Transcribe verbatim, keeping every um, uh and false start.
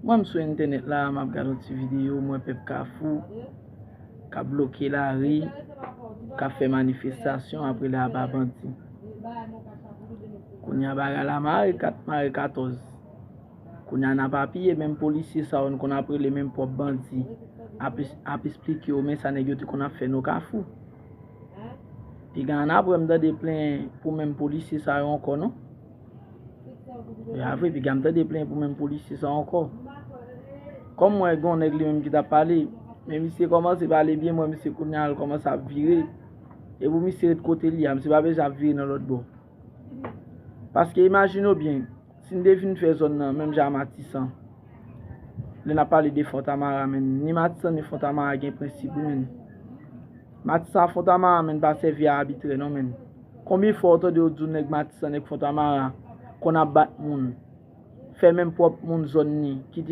Mwen m sou entènèt la, m ap gade yon ti videyo, m wè pèp Kafou k ap bloke lari, k ap fè manifestasyon, ap rele aba bandi. Kounye a bagay la mare kat, mare katòz. Kounye a n ap apiye menm polisye sa yo n konn ap rele menm pwòp bandi, ap, ap esplike yo men sa nèg yo te konn ap fè nan Kafou. Piga ann apre m tande plenyen pou menm polisye sa yo ankò non. E a vre, piga m tande plenyen pou menm polisye sa ankò. Kòm mwen gen yon nèg li menm ki t ap pale, men misye kòmanse pale byen, mwen misye kounye a l kòmanse ap vire. E pou misye ret kote li a, misye pa bezwen ap vire nan lòt bò. Paske imajine w byen, si n te vin fè zòn nan menm jan a Matisan, lè n ap pale de Fontamara, men ni Matisan ni Fontamara gen prensip wi men. Matisan a Fontamara men pa sèvi a abitrè non men. Konbyen fwa w tande yo di w nèg Matisan, nèg Fontamara konn ap bat moun, fè menm pwòp moun zòn ni ki